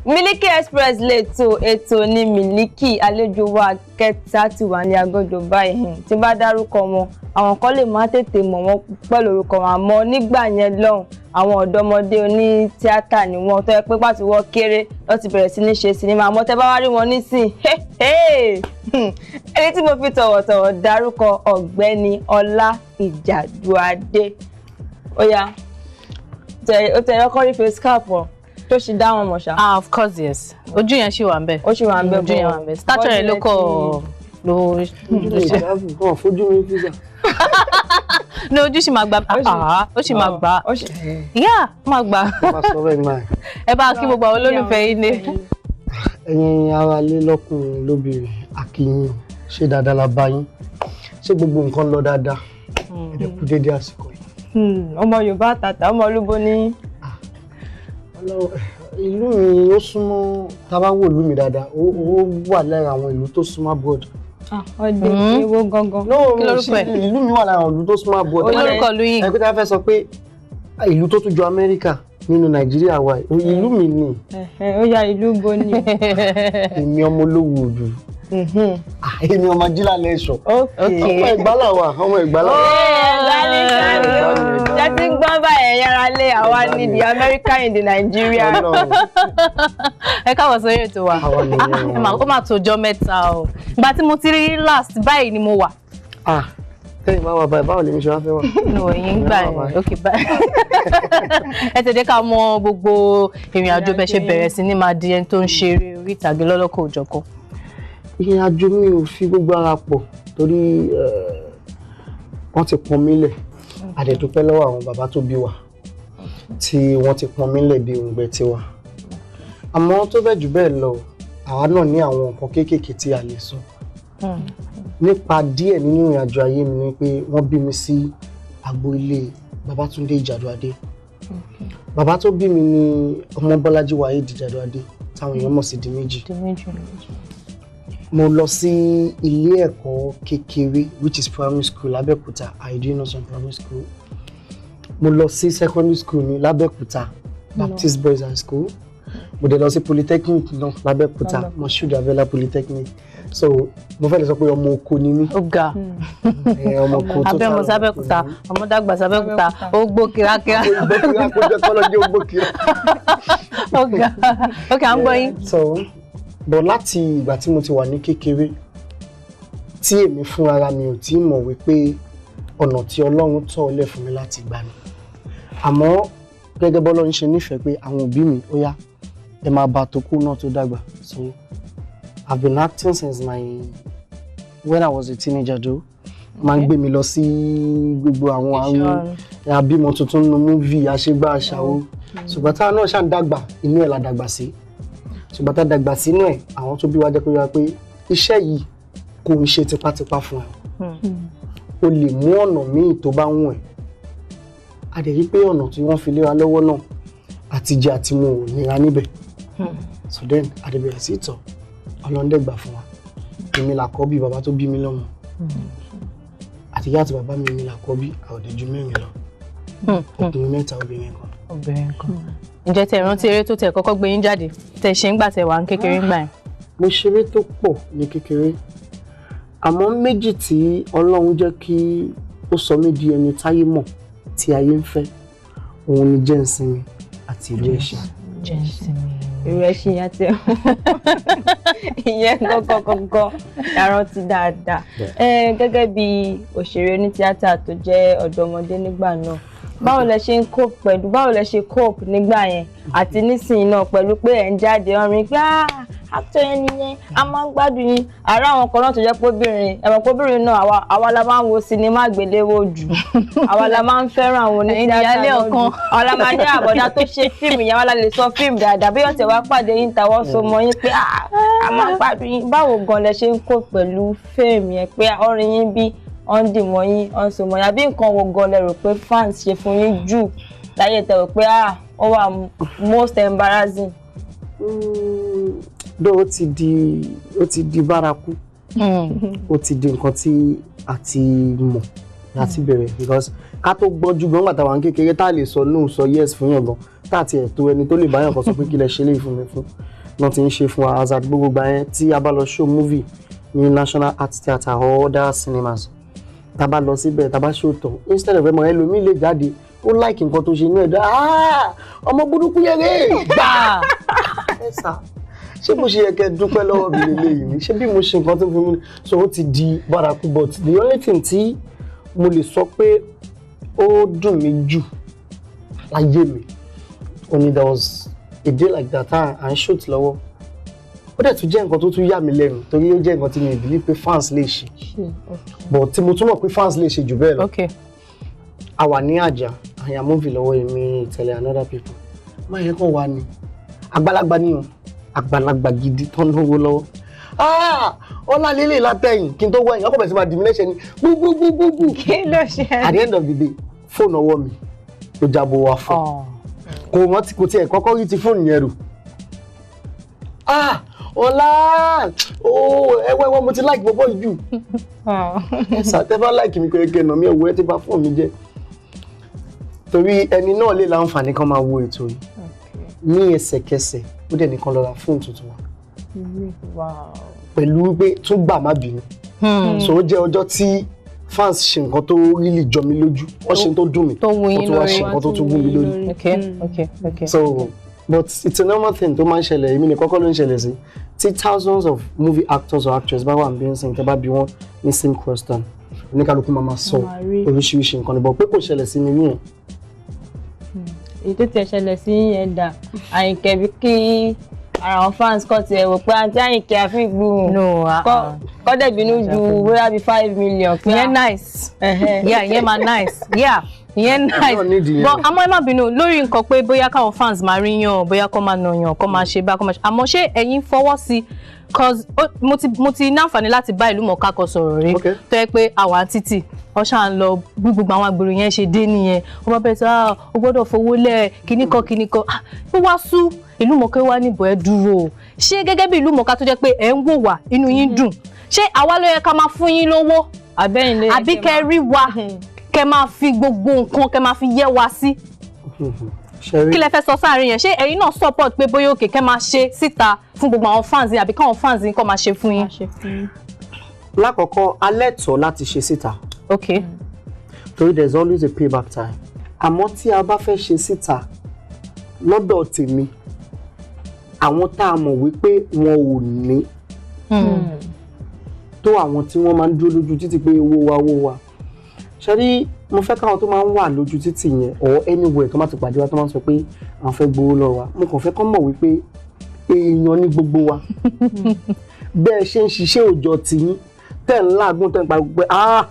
Miliki Express lètò, ètò ní Miliki. Àlejò wa kẹta ti wà ní agodo báyìí. Tí bá dárúkọ wọn, àwọn kan lè má tètè mọ̀ wọ́n pẹ̀lú orúkọ wọn, àmọ́ nígbà yẹn lọ́hùn, àwọn ọ̀dọ́mọdé oní tíátà ni wọ́n, tó yẹ pé pàtó wọ́n kéré wọ́n ti bẹ̀rẹ̀ sí ní ṣe sinimá. Àmọ́ tẹ́ bá wá rí wọn nísìn, ẹni tí mo fi tọ̀wọ̀tọ̀wọ̀ dárúkọ, Ọ̀gbẹ́ni Ọlá Ìjàdùadé. Ó yá, ó tẹ ọkọ rí face cap ọ tó ṣì dá wọn mọ̀ ṣá. Ah, of course, yes, ojú yẹn ṣì wà ń bẹ̀. Ó ṣì wà ń bẹ̀. Ojú yẹn wà ń bẹ̀, stature yẹn ló kọ̀ ló ojú mi travel wọn fojú mi físà. Ní ojú sì máa gbà, ah, ó sì máa gbà. Ó sì. Yá, ó máa gbà. Bá sọ bẹ́ẹ̀ máa. Ẹ bá kí gbogbo àwọn olólùfẹ́ yín ní. Ẹ̀yin ará ilé, lọ́kùnrin lóbìnrin, a kí yín. Ṣé dáadáa la bá yín? Ṣé gbogbo nǹkan lọ dáadáa? Ẹ dẹ̀ kú déédéé àsìkò yìí. Ọmọ Yorùbá àtàtà, ọmọ olúbo ní. Ọlọ́run, ìlú mi ó súnmọ́. Tá a bá wò ìlú mi dáadáa, ó wà lára àwọn ìlú tó súnmọ́ abroad. Ọdẹ ewo gangan? No. Kí lorúkọ ẹ̀? Ìlú mi wà lára àwọn ìlú tó súnmọ́ abroad. Kí lorúkọ ìlú yín? Ẹ pé tá a fẹ́ sọ pé ìlú tó tún ju Amẹ́ríkà nínú Nàìjíríà wa, ìlú mi ni. Ó yá, ìlú bo ni? Èmi ọmọ olówó òdu. Èmi ọmọ ajílálẹ̀ ẹ̀ṣọ́. Ọmọ Ẹ̀gbá là wà, ọmọ Ẹ̀gbá là wà. Ṣé ti ń gbọ́n báyẹn yára lé? Àwa ní the America in the Nigeria. Ọlọ́run. Ẹ káàbọ̀ sórí ètò wa. Àwa nìyẹn. Ah, ó máa tó ọjọ́ mẹ́ta o. Ìgbà tí mo ti rí last báyìí ni mo wà. Ah, tẹ́yìn bá wà báyìí, báwo lèmi ṣe wá fẹ́ wà? No, ẹ̀yin gbà yẹn. Ok, báyìí ẹ tẹ̀lé ká mọ gbogbo ìrìn àjò bẹ́ẹ̀ ṣe bẹ̀rẹ̀ sí ní máa di ẹni tó ń ṣeré orí ìtàgé lọ́lọ́kọ̀ òjọ̀kan. Ìrìn àjò mi ò fi gbogbo ara pọ̀ torí wọ́n ti pọn mí lẹ̀. A dẹ̀ dúpẹ́ lọ́wọ́ àwọn bàbá tó bí wa tí wọ́n ti pọn mí lẹ̀ bí òǹgbẹ tiwa. Àmọ́ tó bẹ́ẹ̀ jù bẹ́ẹ̀ lọ, àwa náà ní àwọn nǹkan kéékèèké tí a lè sọ nípa díẹ̀ nínú ìrìn àjò ayé mi ni pé wọ́n bí mi sí agbo ilé Babátúndé Ìjàdùadé. Bàbá tó bí mi ní ọmọ Bọ́lájí Waheed Ìjàdùadé, táwọn èèyàn mọ̀ sí Di Méjì. Di Méjì. Mo lọ sí ilé ẹ̀kọ́ kékeré, which is primary school, l'Abẹ́òkúta, Àìdí Nursery Primary School. Mo lọ sí secondary school mi l'Abẹ́òkúta, Baptist Boys High School. Mo dẹ̀ lọ sí polytechnic náà l'Abẹ́òkúta, Moshood Abiola Polytechnic. So mo fẹ́ lè sọ pé ọmọ oko ni mí. Ó ga. Ọmọ oko tó Abẹ́mọ sábẹ́òkúta, ọmọ dàgbà sábẹ́òkúta, ó gbó kíákíá. Ó gbó kíá, kó jẹ́ kọ́lọ́jẹ́ ó gbó kíá. Ó ga. Ok, à ń gbọ́ yín. So, but láti ìgbà tí mo ti wà ní kékeré, tí èmi fún ara mi ò tí ì mọ̀ wípé ọ̀nà tí Ọlọ́run tọ̀ ọ́ lẹ̀ fún mi láti gbà ni. Àmọ́ gẹ́gẹ́ bọ́lọ́run ṣe nífẹ̀ẹ́ pé àwọn òbí mi, ó yá, ẹ máa bá tó kú náà tó dàgbà. So I've been acting since my when I was a teenager though. Máa ń gbé mi lọ sí gbogbo àwọn àwọn abímọ tuntun nínú movie, àṣegbá àṣàwò. Ṣùgbọ́n táwa náà ṣáà ń dàgbà, inú ẹ̀ la dàgbà sí. Ṣùgbọ́n tá a dàgbà sínú ẹ̀, àwọn tó bí wa jẹ́ kó yá pé iṣẹ́ yìí kò ń ṣe tipátipá fún ẹ, o lè mú ọ̀nà míì tó bá wùn ẹ́. A dẹ̀ rí pé ọ̀nà tí wọ́n fi lé wa lọ́wọ́ náà, àtijẹ àti mu ò nira níbẹ̀. So then a dẹ̀ bẹ̀rẹ̀ sí ìtọ̀. Ọlọ́run dẹ̀ gbà fún wa. Èmi làkọ́bí bàbá tó bí mi lọ́mọ àti ìyá àti bàbá mi. Èmi làkọ́bí, àwọn ju mẹ́rin lọ, ọkùnrin mẹ́ta, obìnrin kan. Obìnrin kan. Ǹjẹ́ tẹ rántí eré tó tẹ kọ́kọ́ gbé yín jáde tẹ ṣe ń gbà tẹ wà ń kékeré ńgbà yẹn? Mo ṣeré tó pọ̀ ní kékeré, àmọ́ méjì tí Ọlọ́run jẹ́ kí ó sọ mí di ẹni táyé mọ̀, tí ayé ń fẹ́, òun ni Jẹ́ Ǹsinmi àti Ìlú Ẹ̀ṣin. Jẹ́ Ǹsinmi. Ìlú Ẹ̀ṣin yẹn ti ìyẹn gọ́gọ́gọ́gọ́ rántí dáadáa. Gẹ́gẹ́ bí òṣèré onítíátà tó jẹ́ ọ̀dọ́mọdé nígbà náà, báwo lẹ ṣe ń cope pẹ̀lú, báwo lẹ ṣe cope nígbà yẹn àti nísìnyí náà pẹ̀lú pé ẹ̀ ń jáde ọrìn pé, "Ah, actor yẹn nìyẹn, a máa ń gbádùn yín"? Àárọ̀ àwọn kan náà tó jẹ́ pé obìnrin, ẹ̀wọ̀n pé obìnrin náà, àwa la máa ń wo sinimá àgbéléwò jù, àwa la máa ń fẹ́ràn àwọn onítíátà ìyálé náà jù. Ọ̀kan. Àwa la máa ní àbọ̀dá tó ṣe fíìmù yẹn, àwa la lè sọ fíìmù dáadáa. Bí ọ̀tẹ̀ wá pàdé yín, tàwọn so mọ́ yín pé, "Ah, a máa ń gbádùn yín." Báwo gan lẹ ṣe ń cope pẹ̀lú fíìmù yẹn, pé ọrìn yín bí ọ̀n dì mọ́ yín, ọ̀n so mọ́ yín? Àbí nǹkan wo gan lẹ rò pé fans ṣe fún yín jù láyé tẹ rò pé, ah, ó wà most embarrassing? Dó ó ti di bárakú, ó ti di nǹkan tí a ti mọ̀ láti bẹ̀rẹ̀, because ká tó gbọ́njú gan gbàtà wà ní kékeré, tá a lè sọ no, sọ yes fún yàn gan, tá a tiẹ̀ tó ẹni tó lè báyàn kan sọ pé kí lẹ ṣe léyìí fún mi fún. Náà ti ń ṣe fún wa as at gbogbo gbà yẹn tí a bá lọ show movie ní National Art Theatre or other cinemas, tá a bá lọ síbẹ̀, tá a bá show tán, instead of ẹmọ ẹlòmíì lè jáde, ó like nǹkan tó ṣe inú ẹ̀ dá, "Ah, ọmọ burúkú yẹrẹ gbà ẹ sà." Ṣé mo ṣe yẹ kẹ́ dúpẹ́ lọ́wọ́ mi lélẹ́yìí ni? Ṣé bí mo ṣe nǹkan tó fún mi? So ó ti di bárakú. But the only thing tí mo lè sọ pé ó dùn mí jù láyé mi, ó ní there was a day like that, à ń shoot lọ́wọ́. Ó dẹ̀ tún jẹ́ nǹkan tó tún yà mí lẹ́nu, torí ó jẹ́ nǹkan tí mi believe pé fans lè ṣe, but tí mo tún mọ̀ pé fans lè ṣe jù bẹ́ẹ̀ lọ. A wà ní àjà, àyà movie lọ́wọ́, èmi, Ìtẹ̀lẹ̀ and other people. Máa yẹ kàn wá ní àgbàlagbà ní o, àgbàlagbà gidi tó ń náwó lọ́wọ́. Ah, ọlá lélẹ̀ látẹ̀yìn, kí n tó wẹ̀yìn, ọkọ̀ bẹ̀rẹ̀ sí máa dì mí lẹ́sẹ̀ ní gbúgbúgbúgbú. Kí ló ṣe? At the end of the day, fóònù ọwọ́ mi ló jábọ̀ wá fún. Kò rántí, kò tiẹ̀ kọ́kọ́ rí ti fóònù yẹn rò. Ah, ọlá ooo, ẹwẹ́ ẹwẹ́, mo ti like bọ́bọ́ yìí jù. Ẹ sà, tẹ́ bá like mi, kẹ́kẹ́ nà mí, ẹ̀wọ́ ẹ ti bà fóònù mi jẹ́. Torí ẹni náà lè láǹfààní kan máa wo ètò yìí ní ẹsẹ̀kẹsẹ̀, ó dẹ̀ nìkan lọ ra fóònù tuntun wa pẹ̀lú pé tún gbà má bínú. So ó jẹ́ ọjọ́ tí fans ṣe nǹkan tó really jọ mí lójú, wọ́n ṣe tó dùn mí, tó wù wọ́n yín tún wá lórí. ṣe nǹkan tó tún gún mi lórí. So but it's a normal thing tó máa ń ṣẹlẹ̀. Èmi nìkan kọ́ ló ń ṣẹlẹ̀ sí. Tí thousands of movie actors or actresses bá wà níbí ń sìn, tẹ́ bá bí wọ́n ní same question, oníkálukú máa ma sọ Máa rí. oríṣiríṣi nǹkan ní bọ̀ pé kò ṣẹlẹ̀ sí mi nìyẹn. Èyí tó tiẹ̀ ṣẹlẹ̀ sí yẹn dà, Àyìnkẹ́, bí kí ara àwọn fans kọ́ tiẹ̀ wò pé àǹtí Àyìnkẹ́ àfihàn No, ah, ah. kọ́ dẹ̀ bínú ju bóyá bíi 5 million pé Ìyẹn nice. Yeah, ìyẹn máa nice. Yeah, ìyẹn nice. Náà nídìí yẹn. But àmọ́ ẹ má bínú lórí nǹkan pé bóyá káwọn fans máa rí yàn, bóyá kọ́ máa nà yàn, kọ́ máa ṣe bá kọ́ máa ṣe, àmọ́ ṣé ẹ̀yin fọwọ́ sí? Cause mo ti ní àǹfààní láti bá ìlú mọ̀ọ́ká kan sọ̀rọ̀ rí, tó yẹ pé àwa títì wọ́n ṣáà ń lọ, bí gbogbo àwọn agbèrò yẹn ṣe dé nìyẹn, wọ́n bá bẹ̀rẹ̀ sọ, "Ah, o gbọ́dọ̀ fowó lẹ̀, kíní kan kíní kan." Ah, ó wá sú ìlú mọ̀ọ́ká wá níbo ẹ dúró o. Ṣé gẹ́gẹ́ bí ìlú mọ̀ọ́ká tó jẹ́ pé ẹ̀ ń wò wá, inú yín dùn, ṣé àwa ló yẹ ká máa fún yín lówó, Àbẹ́yìn ló yẹ àbí kẹ́ kẹ́ rí wa, kẹ́ máa fi gbogbo nǹkan kẹ́ máa fi yẹ́ wa sí? Ṣe rí? Kí lẹ fẹ́ sọ sáàrin yẹn? Ṣé ẹ̀yin náà support pé bóyá òkè kẹ́ máa ṣe síta fún gbogbo àwọn fans yín, àbí káwọn fans yín kọ́ máa ṣe fún yín? Máa ṣe fún yín. Lákọ̀ọ́kọ́, alẹ́ tọ́ láti ṣe síta, torí there is always a payback time. Àmọ́ tí a bá fẹ́ ṣe síta, lọ́dọ̀ tèmi, àwọn tá a mọ̀ wípé wọn ò ní tó, àwọn tí wọ́n máa ń dúró lójú títì pé owó wa, owó wa. Ṣe rí, mo fẹ́ káwọn tó máa ń wà lójú títì yẹn or anywhere tó máa ti pàdé wa, tó máa ń sọ pé àwọn fẹ́ gbowó lọ́wọ́ wa, mo kàn fẹ́ kọ́ mọ̀ wípé èèyàn ní gbogbo wa. Bẹ́ẹ̀ ṣe ń ṣiṣẹ́ òòjọ́ tiyín, tẹ́ ń láàgùn, tẹ́ ń pariwo pé, "Ah,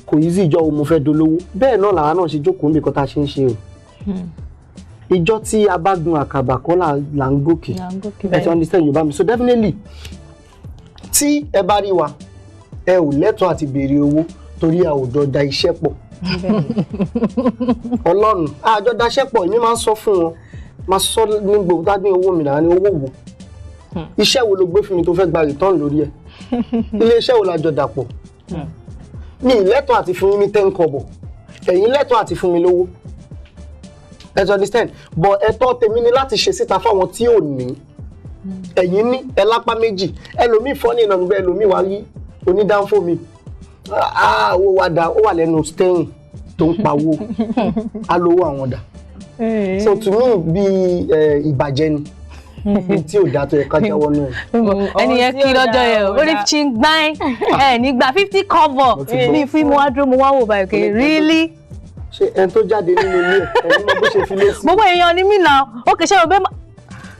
kò yí sí ìjọ wo mo fẹ́ dolówó," bẹ́ẹ̀ náà làwa náà ṣe jókòó níbi kan tá a ṣe ń ṣe o. Ìjọ tí a bá gun àkàbà kọ́ là ń gòkè. Là ń gòkè. Ẹ ti understand Yorùbá mi? So definitely, tí ẹ bá rí wa, ẹ ò lẹ́tọ̀ọ́ àti béèrè owó, torí a ò jọ da iṣẹ́ pọ̀. Ọlọ́run àjọ daṣẹ́ pọ̀. Èmi máa ń sọ fún wọn, máa sọ ní gbogbo tá ní owó mi náà ní owó wo, iṣẹ́ wo ló gbé fún mi tó fẹ́ gba return lórí ẹ̀? Ilé iṣẹ́ wo la jọ dàpọ̀? Mi ì lẹ́tọ̀ọ́ àti fún yín ní 10 kọ́bọ̀, ẹ̀yin lẹ́tọ̀ọ́ àti fún mi lówó. Ẹ ti understand? But ẹ̀tọ́ tèmi ni láti ṣe síta fáwọn tí ò ní. Ẹ̀yin ní ẹ lápá méjì, ẹlòmíì fọ́ ní ìnànú bẹ́ẹ̀, ẹlòmíì wá rí onídàáfó mi. Ah, owó wa da, ó wà lẹ́nu steering tó ń pawó, á lówó àwọn dà. So to me, bí ìbàjẹ́ ni, bí tí ò dáa tó yẹ ká jáwọ́ náà. Ẹni yẹn kí lọ́jọ́ yẹn o, ó ní chingbáin ẹ nígbà 50 kọ́bọ̀. Mo ti gbọ́. Mi fún mo wá dúró, mo wá wò báyìí, okay, really? Ṣé ẹni tó jáde nínú ilé ẹ, ẹni mọ bó ṣe fi lé sí? Gbogbo èèyàn ni mí náà. Ó kì í ṣe òbẹ́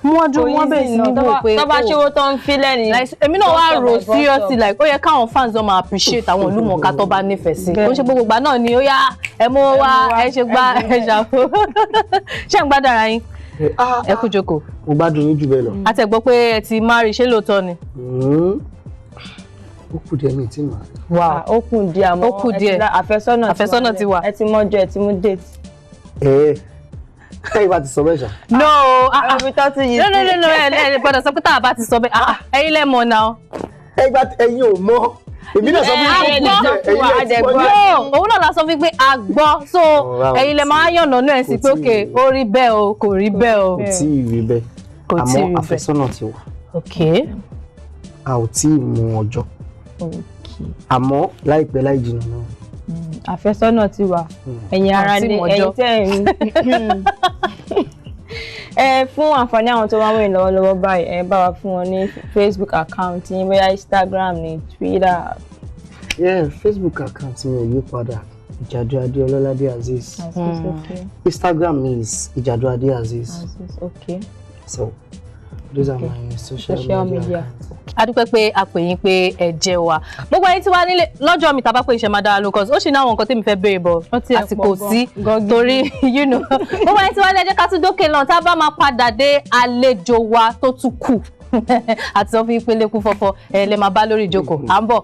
mo wá dúró, mo wá bẹ̀rẹ̀ sí ní wò pé tó bá oh, ṣòwò tó ń filẹ̀ ní. Like, èmi náà wá rò seriously, like, ó yẹ káwọn fans náà máa appreciate àwọn ìlúmọ̀ọ́ká tó bá nífẹ̀ẹ́ sí. Kò ń ṣe gbogbo ìgbà náà ni ó yá, ẹ mú wá, ẹ ṣe gbá, ẹ ṣàfo. Ṣé ń gbádùn ara yín? Ah, Ẹ kú jókòó. Mo gbádùn yín jù bẹ́ẹ̀ lọ. A tẹ̀ gbọ́ pé ẹ ti marry, ṣé lóòótọ́ ni? Ó kù díẹ̀, mi tí màá rí. Wow. Ó kù díẹ̀, àmọ́ Ó kù ẹ ti díẹ̀. Àfẹ́sọ́nà. Àfẹ́sọ́nà ti wà. Ẹ ti mọ́jọ́, ẹ ti mú date. Ẹ tẹ́yìn bá ti sọ bẹ́ẹ̀ ṣá. No, ah, ah. Ibi tó ti yìí No, no, no, no, ẹ gbọ́dọ̀ sọ pé tá a bá ti sọ bẹ́ẹ̀. Ah, ah, ẹ̀yin lẹ mọ̀ náà. Ẹ gba, ẹ̀yin ò mọ̀, èmi náà sọ fún Ẹ, mi a tó kù gbọ́. díẹ̀, ẹ̀yin lẹ ti gbọ́. No, òun náà la sọ fún pé a gbọ́, so Ọ̀rá ò ẹ̀yin lẹ máa yànnà náà ẹ̀ sí kò pé tíì òkè rí. ó rí bẹ́ẹ̀ o, kò rí bẹ́ẹ̀ o. Kò tí ì rí bẹ́ẹ̀. Kò tí ì Àmọ́ rí bẹ́ẹ̀. àfẹ́sọ́nà ti wà. A ò tí ì mú ọjọ́, àmọ́ láìpẹ́ láì jìnnà náà. Àfẹ́sọ́nà ti wà, ẹ̀yin ara Àti lé mọ̀jọ́. ẹ̀yin tẹ́ ẹ̀ ń ẹ fún àǹfààní àwọn tó máa ń wòyìn lọ́wọ́lọ́wọ́ báyìí, ẹ bá wa fún wọn ní Facebook account yín, bóyá Instagram ní, Twitter. Yeah, Facebook account mi ò yí padà, Ìjàdù Adé Ọlọ́ládé Azeez. Azeez, okay. Instagram mi is Ìjàdù Adé Azeez. Azeez, okay. So those are my social Social media media. accounts. A dúpẹ́ pé a pè yín, pé ẹ jẹ́ wa. Gbogbo ẹ̀yin tí wàá nílé, lọ́jọ́ mi tàbá pé iṣẹ́ máa dára lóko, ó sì ní àwọn nǹkan tí mi fẹ́ béèrè bọ̀, Ó tiẹ̀ àsìkò pọ̀ gan. sí Gan gidi. torí gbogbo ẹ̀yin tí wàá ní, ẹ jẹ́ ká tún dókè náà. Tá a bá máa padà dé, àlejò wa tó tún kù àti sọ fún yín pé lẹ́kún fọ́fọ́ ẹ lè máa bá lórí ìjókòó. À ń bọ̀.